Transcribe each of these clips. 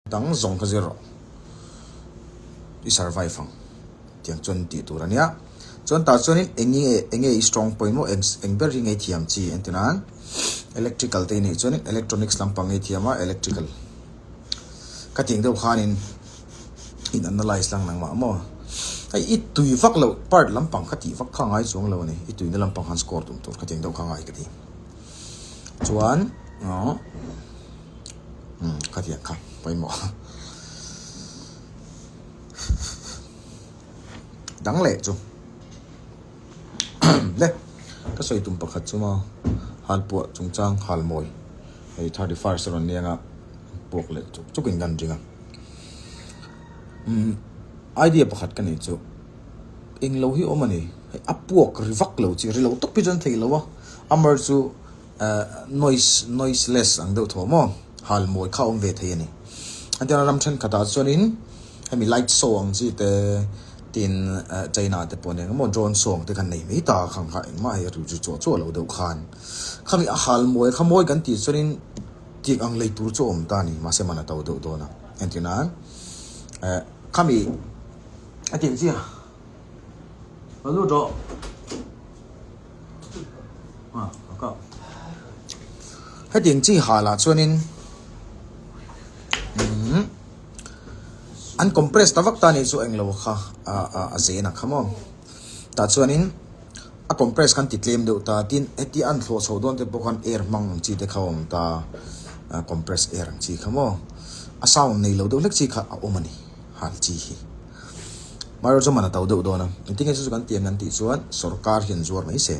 Dang zawng kha zir rawh. I survive ang. Tiang chuan tih tur a nia. Chuan tah chuanin eng nge eng nge i strong point maw eng eng ber hi ngei thiam chi an ti nan. Electrical te i neih chuanin electronics lampang ngei thiam a electrical ka tih ang deuh khanin in analyse lang nangmah maw. Hei i tui vak loh part lampang kha tih vak kha a ngai chuang lo a ni. I tuina lampang khan score tum tur kha tih ang deuh kha a ngai ka ti. Chuan aw. Umm ka tiang kha pawimawh dang leh chu le ka sawi tum pakhat chu maw halpuah chungchang halmawi hei 31st a rawn leng a puak leh chuk chuk in kan ring a umm idea pakhat ka nei chu englo hi awm a ni hei a puak ri vak lo chi ri lo tawp hi chuan theih loh a amar chu. Noise noiseless ang deuh thaw maw hal mawi kha a awm ve thei a ni. Hetiang ram thenkhatah chuanin hemi light show ang chi te tin China te pawh nen emaw drone show ang te khan nei mai ta a khang kha engmah hei a ri ri chuah chuah lo deuh khan khami a hal mawi kha mawi kan tih chuanin tik ang lei tur chu a awm ta a ni mahse man a to deuh dawn a entir nan khami a tih ang chi a a lut rawh. Hetiang chi halah chuanin umm an compress ta vak ta anih chu englo kha a zen a kha maw tah chuanin a compress khan ti tlem deuh ta tin hetia an thlawh chhoh dawn te pawh khan air hmang ang chi te kha a awm ta compress air ang chi kha maw a sound nei lo deuh hlek chi kha a awm a ni hal chi hi. Marawh chu man a to deuh dawn a, engtin nge chu chu kan ti ang an tih chuan sorkar hian zuar mai se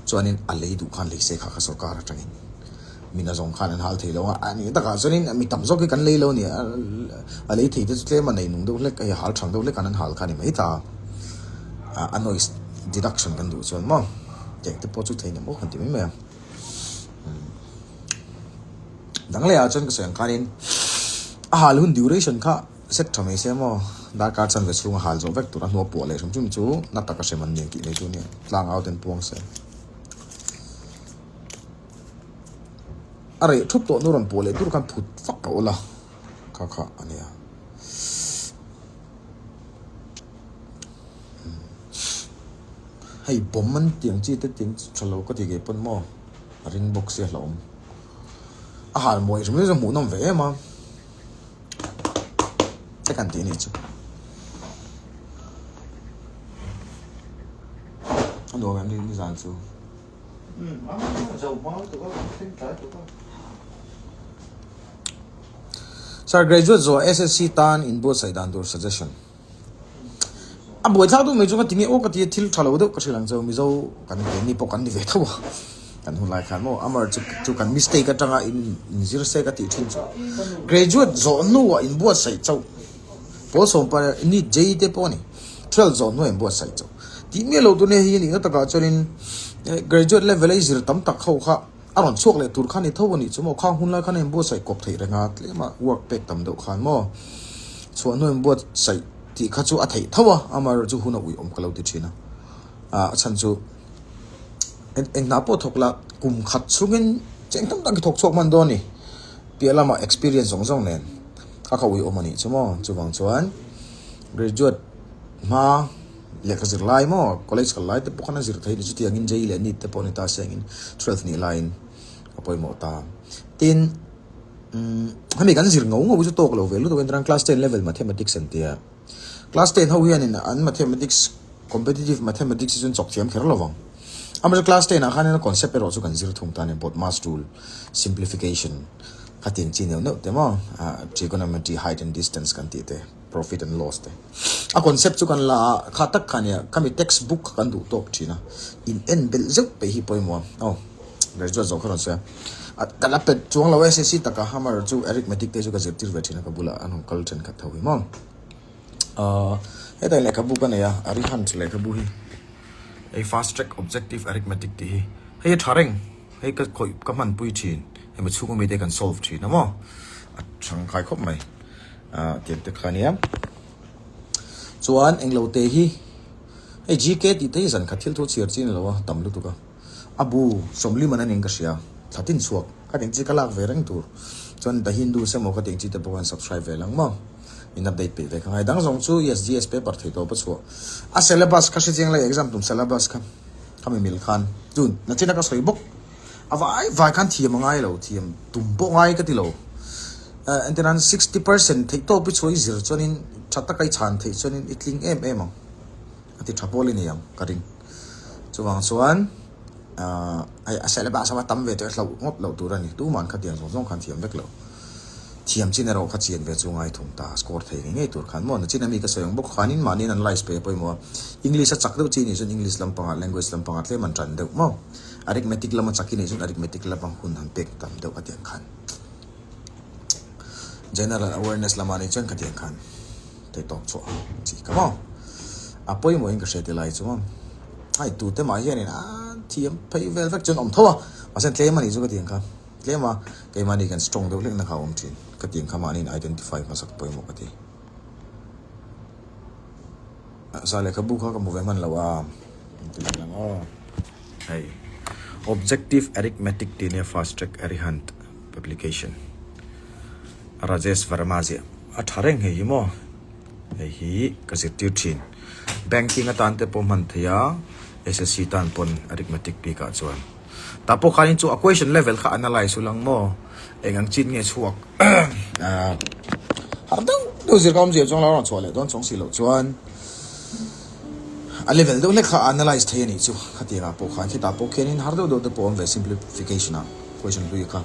chuanin a lei duh khan lei se kha kha sorkar atangin min a zawng khan an hal thei lo a, a nih takah chuanin mi tam zawk hi kan lei lo a ni a lei thei te chu tlem a nei nung deuh hlek hei hal thang deuh hlek an an hal kha a ni mai ta a noise deduction kan duh chuan maw tiang te pawh chu thei ni maw kan ti mai mai a. Dang lehah chuan ka sawi ang khanin a hal hun duration kha Set tha mai se maw? Darkar chanve chhunga hal zawh vek tur a hnua puah leh hrim hrim chu na taka hrem an ni tih mai chu nia tlang au ten puang se. A reh thup tawh nu rawn puah leh tur khan phut vak ka ul a kha kha a nia. Hei bomb an tiang chi te tiang chu tha lo ka ti ngei pawn maw a ring bawk sia hlauhawm. A hal mawi hrim hrim chu hmuhnawm ve em a. Te kan tih anih chu. A nuam em ni nizan chu. Sir graduate zawh SSC tan inbuatsaih dan tur suggestion. A buaithlak deuh mai chu ka ti nge aw ka ti a thil tha lo deuh ka hrilh ang che u Mizo kan keini pawh kan ni ve tho a kan hun lai khan maw Amar chu chu kan mistake atanga in inzir se ka tih thin chu graduate zawh hnuah inbuatsaih chauh pawl sawmpa NEET JEE te pawh a ni twelve zawh hnuah inbuatsaih chauh tih miah lo tur nia hei a nih na takah chuanin graduate level a i zir tam tak ho kha A rawn chhuak leh tur kha ni tho a nih chu maw? Khang hun lai khan a inbuatsaih kawp theih reng a, tlema work pek tam deuh khan maw? Chhuah hnu inbuatsaih tih kha chu a theih tho a, amaherawh chu hun a uiawm ka lo ti thin a. A chhan chu eng eng hna pawh thawk la, kum khat chungin cheng tam tak i thawk chhuak hman dawn a ni. Piah lama experience zawng zawng nen kha kha uiawm a nih chu maw? Chuvang chuan graduate hma. Lehkha zir lai maw college kal lai te pawh khan a zir thei ni chutiangin JEE leh NEET te pawh ni ta sengin 12 nih laiin a pawimawh ta. Tin umm hemi kan zir ngau ngau chu tawk lo ve lutuk entirang class 10 level mathematics an tia. Class 10 ho hianin an mathematics competitive mathematics hi chu an chawk thiam kher lo vang. Amaherawhchu class 10 ah khanin a concept erawh chu kan zir thung ta a ni BODMAS rule, simplification khatiang chi neuh neuh te maw trigonometry height and distance kan tih te. Profit and loss te. A concept chu kan la a, kha tak kha nia, khami text book kha kan duh tawk thin a, in en belh zeuh peih hi pawimawh a, aw graduate zawh kha rawn sawi a, ka la pet chuang lo SSC taka hammer chu arithmetic te chu ka zirtir ve thin a ka bulah an rawn kal thenkhat tho hi maw. Ahh hetah lehkhabu ka nei a, Arihant lehkhabu hi, hei fast track objective arithmetic tih hi, hei a tha reng, hei ka khawih ka hmanpui thin, hemi chhung ami te kan solve thin a maw, a tangkai khawp mai. Ah tiang te kha ania. Chuan englo te hi hei GK tih te hi zan khat thil thu chhiar chi a ni lo a tam lutuk a. A bu sawmli man a ning ka hria thla tin chhuak ka ning chi ka lak ve reng tur. Chuan The Hindu se maw ka tih ang chi te pawh khan subscribe ve lang maw. In update peih ve ka ngai. Dang zawng chu yes GS paper theih tawp a chhuah. A syllabus kha hre chiang lai exam tum syllabus kha khami mil khan chun nachina ka sawi bawk. A vai vai khan thiam a ngai lo thiam tum pawh ngai ka ti lo. Entirnan 60% theih tawp i chhuah i zir chuanin tha taka i chhan theih chuanin i tling em em ang. A ti tha pawl i nei ang ka ring. Chuvang chuan hei a syllabus a tam ve tawh a hlauh ngawt loh tur a ni. Tuman khatiang zawng zawng khan thiam vek lo. Thiam chin erawh kha chian ve chu ngai thung ta, score thei ngei ngei tur khan maw? Nachin ami ka sawi ang bawk khanin mahniin an lice pe a pawimawh a, English a chak deuh chi nih chuan English lampangah language lampangah tlem an tan deuh maw? Arithmetic lama chak i nih chuan arithmetic lama hun han pek tam deuh khatiang khan General awareness lamah nih chuan khatiang khan thei tawp chhuah chi ka maw? A pawimawhin ka hria ti lai chu maw? Hei tute mah hianin a thiam phei vel vek chuan awm tho a, mahse tlem a nih chu khatiang khan. Tlem a, keimahni kan strong deuh hlek na kha a awm thin. Ka tih ang kha mahni in identify hmasak pawimawh ka ti. Sa lehkhabu kha ka hmu ve hman lo a, engti leh lang aw. Hei, Objective Arithmetic tih nia Fast Track Arihant Publication. Rajesh Verma ziah a tha reng hei hi maw. Hei hi ka zirtir thin. Banking atan te pawh hman thei a, SSC tan pawn arithmetic bikah chuan. Tah pawh khanin chu a question level kha analyse u lang maw? Eng ang chin nge chhuak har deuh deuh zir kha awmzia chuang lo a rawn chhuah leh dawn chuang si loh chuan a level deuh hlek kha a analyse thei a nih chu khatiangah pawh khan khitah pawh khianin har deuh deuh te pawh a awm ve simplification ah question hlui kha.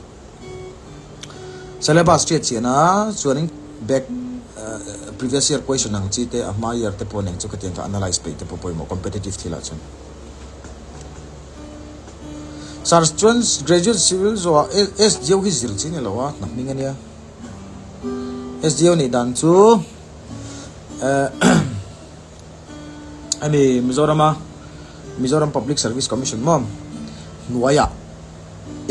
Syllabus hriat chian a chuanin back previous year question ang chi te a hma year te pawh nen chu khatiang kha analyse peih te pawh pawimawh competitive thilah chuan. Sir chuan graduate civil zawhah SDO hi zir chi ni lo a hna hming a nia. SDO nih dan chu hemi Mizorama Mizoram Public Service Commission maw hnuaiah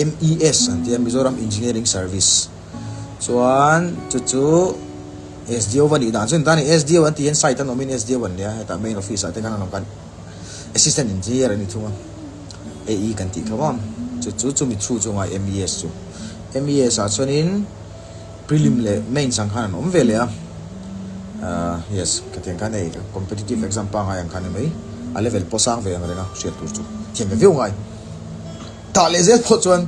MES an tia Mizoram Engineering Service chuan chu chu SDO va nih dan chu engtan SDO an tih hian site an awmin SDO an nia hetah main office ah te khan an awm khan Assistant Engineer a ni thung a, AE kan tih tho a, chu chu chumi thu chu ngai MES chu. MES ah chuanin prelim leh mains ang khan an awm ve leh a, ahh yes khatiang khan hei competitive exam pangngai ang khan ni mai, a level pawh sang ve ang reng a hriat tur chu thiam ve viau ngai. Tah leh zel pawh chuan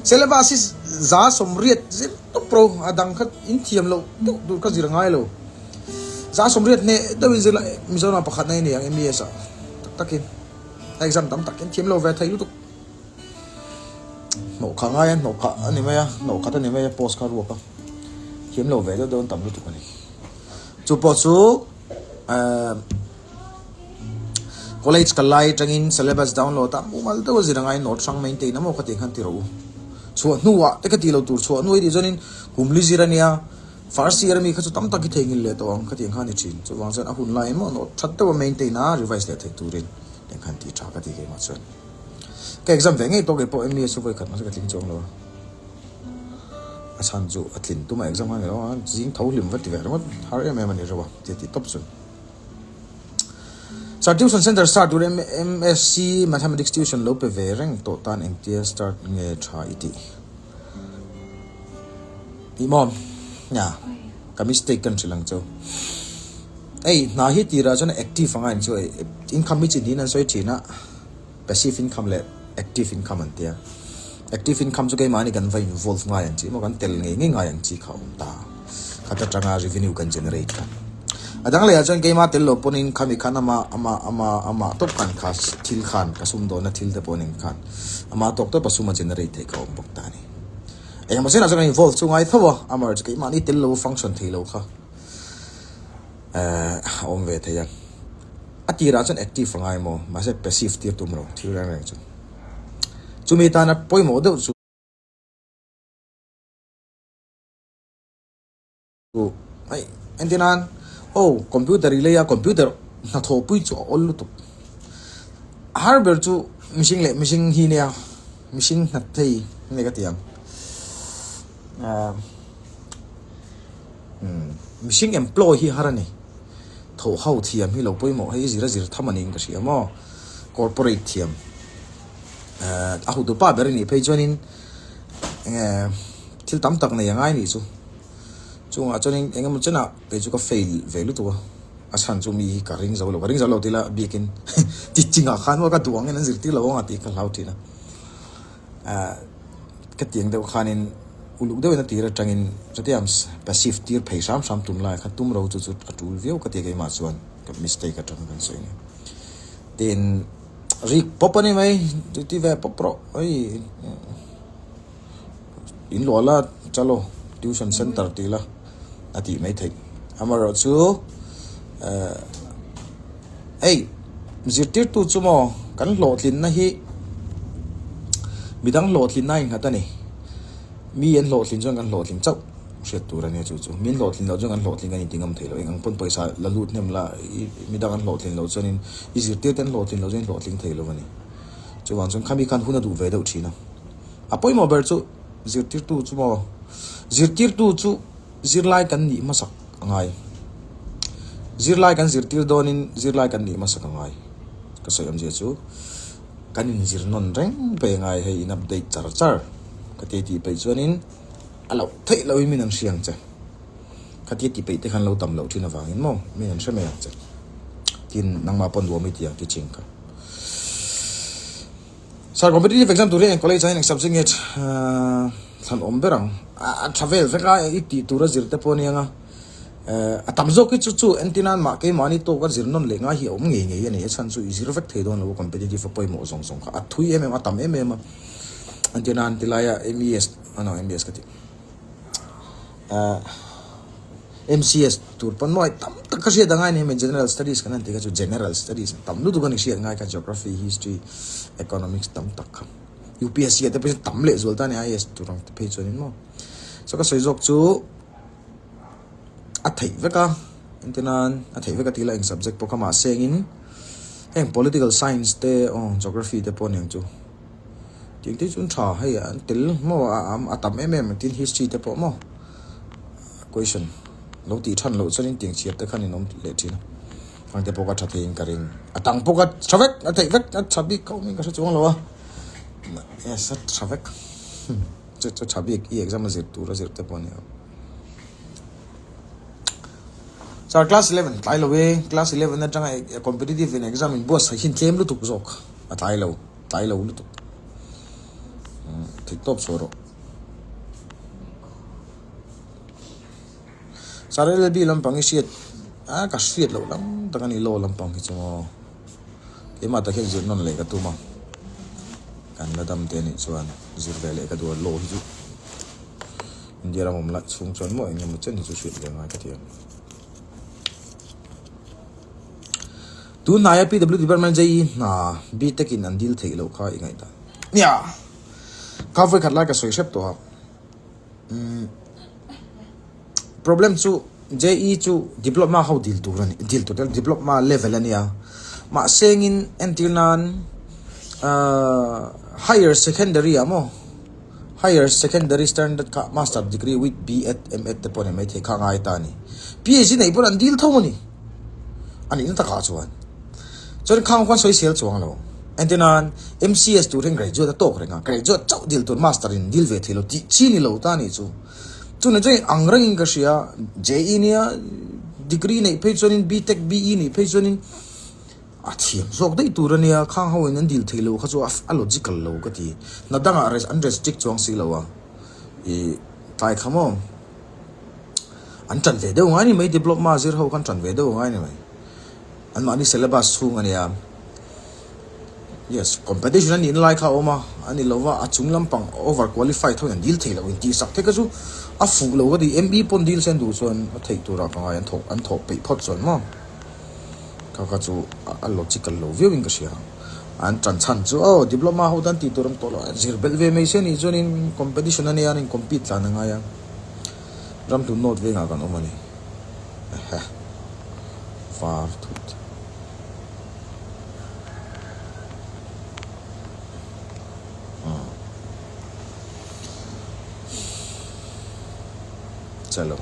syllabus hi 180 zir tawp ro a dang kha in thiam loh deuh tur kha zir ngai lo. 180 hneh deuhin zir la Mizoram pakhatna i ni ang MES ah tak takin a exam tam tak hian thiam lo ve thei lutuk. Hnawh kha ngai a hnawh kha a ni mai a hnawh khat a ni mai a post kha ruak a thiam lo ve deuh deuh an tam lutuk a ni. Chu pawh chu eh college kal lai atangin syllabus download a mumal deuh a zir angai note hrang maintain emaw ka tih khan ti rawh u. Chhuah hnuah te ka tih lo tur chhuah hnuai tih chuanin kum li zir a nia. First year ami kha chu tam tak i theihnghilh leh tawh ang khatiang kha a ni thin. Chuvang chuan a hun laiin maw note that deuh a maintain a, revise leh theih turin tiang khan tih tha ka ti keimah chuan. Ka exam ve ngei tawh kei pawh MES chu vawi khat mahse ka tling chuang lo a. A chhan chu a tlin tum a exam kha a ni lo a, zing tho hlim va ti ve ringawt har em em a ni reuh a tia tih tawp chuan. Sir tuition center start tur MSc mathematics tuition lo pe ve reng tawh tan engtia start nge tha i tih? Tih maw? Nia, ka mistake kan hrilh ang chu. Hei hna hi tirah chuan active anga in chu income hi chi niin an sawi thin a, passive income leh active income an tia. Active income chu keimahni kan va involve ngai ang chi maw, kan tel ngei ngei ngai ang chi kha a awm ta. Khat atanga revenue kan generate kha. A dang lehah chuan keimah tel lo pawhin khami khan ama ama ama amah tawp khan kha thil khan ka sumdawnna thil te pawh nen khan ama tawk tawp a sum a generate theih kha a awm bawk ta a ni. Engemaw zenah chuan kan involve chu ngai tho a, amaherawhchu keimahni tel lo function thei lo kha eh a awm ve thei a. A tirah chuan active a ngai maw, mahse passive tir tum lo thil reng reng chu. Chumi tana pawimawh deuh chu. Hei entir nan aw computer i lei a computer hnathawh pui chu a awl lutuk a har ber chu mihring leh mihring hi nia mihring hnat thei nge ka ti ang ahh umm mihring employ hi har a ni thawh ho thiam hi lo pawimawh hei zir a zir tham a niin ka hria maw corporate thiam ahh a hotupa ber a nih phei chuanin eng nge. Thil tam tak nei a ngai nih chu. Chungah chuanin eng emaw chenah kei chu ka fail ve lutuk a, a chhan chu mi hi ka ring zo lo, ka ring zo lo tih la biakin teaching ah khan ka duh angin an zirtir lo ang a tih ka hlau thin a. Ahh ka tiang deuh khanin uluk deuhin a tir atangin chutiang passive tir phei hram hram tum lai kha tum ro chu chu a tul viau ka ti a keimah chuan ka mistake atang kan sawi nia. Tin rik pawp a ni mai ti ve pawp rawh hei. In luah la chalo tuition center tih la a tih mai theih amaherawh chu eh hei zirtirtu chu maw kan hlawhtlinna hi midang hlawhtlinna a innghat a ni mi an hlawhtlin chuan kan hlawhtling chauh hriat tur a nia chu chu mi an hlawhtlin loh chuan kan hlawhtling a ni ti ngam thei lo eng ang pawn pawisa la lut hnem la midang an hlawhtlin loh chuanin i zirtirte an hlawhtlin loh chuan i hlawhtling thei lo a ni. Chuvang chuan khami khan hun a duh ve deuh thin a. A pawimawh ber chu zirtirtu chu maw? Zirtirtu chu zirlai kan nih hmasak a ngai. Zirlai kan zirtir dawnin zirlai kan nih hmasak a ngai. Ka sawi awmzia chu kan inzir nawn reng pei a ngai hei in update char char ka ti tih peih chuanin a loh theih lohin min an hria ang che. Khatia ti peih te khan lo tam loh thin avangin maw min an hre mai ang che. Tin nangmah pawh nuam i ti ang teaching kha. Sir competitive exam tur hian eng college ah hian eng subject nge thlan awm ber ang a tha vel vek a i tih tur a zir te pawh aniang a a tam zawk hi chu chu entir nan mah keimahni tawk a zir nawn leh ngai hi a awm ngei ngei a ni a chhan chu i zir vek thei dawn lo a competitive a pawimawh zawng zawng kha a thui em em a tam em em a entir nan tilaia MES a no MES ka tih. Ahh MCS tur pawn mawi tam tak ka hriat angai ni hemi General Studies kan han tih kha chu General Studies tam lutuk a ni hriat ngai kha Geography, History, Economics tam tak kha UPSC ah te pawh hian tam leh zual ta a ni IAS tur ang te phei chuanin maw. So ka sawi zawk chu a theih vek a entir nan a theih vek a tih lah eng subject pawh kha mahse engin heng Political Science te aw Geography te pawh aniang chu. Tih te chuan tha hei an tel maw a am a tam em em tin history te pawh maw question lo tih than loh chuan in tiang chhiar te khan in awm leh thin a hang te pawh ka tha thei in ka ring a tang pawh ka tha vek a theih vek a tha bik kho min ka hre chuang lo a yes a tha vek chu chu tha bik i exam a zir tur a zir te pawh a ni ang sir class 11 tlai lo e class 11 atanga competitive in exam in buatsaih hi tlem lutuk zawk a tlai lo. Tlai lo lutuk. Theih tawp chhuah rawh. Sir LLB lampang hi hriat a ka hriat loh lam tak a ni law lampang hi chu maw. Keimah tak hian zir nawn leh ka tum a. Kan la dam te anih chuan zir ve leh ka duh a law hi chu India ram awm lai chhung chuan maw eng emaw chen hi chu hriat ve ngai ka ti a. Tun hnaia PW Department JE hna BTech in an dil theih loh kha i ngaihdan. Nia! Kha vawikhat lai ka sawi hrep tawh a. Umm problem chu JE chu diploma ho dil tur a ni, dil tur diploma level a nia. Mahse engin entir nan ahh higher secondary ah maw Higher Secondary Standard kha Master Degree with B.Ed, M.Ed te pawh nei maithei kha a ngai ta a ni. PhD neih pawn an dil tho a ni. A nihna takah chuan. Chuan khang khuan sawisel chuang lo. Entir nan MCS tur hian graduate a tawk reng a, graduate chauh dil tur Master in dil ve thei lo tih chi ni lo ta a nih chu. Chunah chuan ang rengin ka hria, JE nia degree neih phei chuanin B.Tech, BE neih phei chuanin A thiam zawk daih tur a nia, khang ho in an dil thei lo kha chu a logical lo ka ti. Hna dangah an restrict chuang si lo a, ih tlai kha maw an tan ve deuh ngai ni mai diploma zir ho khan tan ve deuh ngai ni mai. An mahni syllabus chhung a nia. Yes, competition a nihna lai kha a awm a, a ni lova a chung lampang over qualified ho in an dil thei lo intihsak te kha chu a fuh lo ka ti. ME pawn dil sen duh chuan a theih turah ka ngai an thawh an thawh peih phawt chuan maw. Kha kha chu a logical lo viau in ka hria. An tan chhan chu aw diploma ho tan tih tur an tawh lo a, zir belh ve mai se nih chuanin competition a nia an in compete tlan a ngai a, ram tun nawt vengah kan awm a ni. Ehe var thut. Chalo.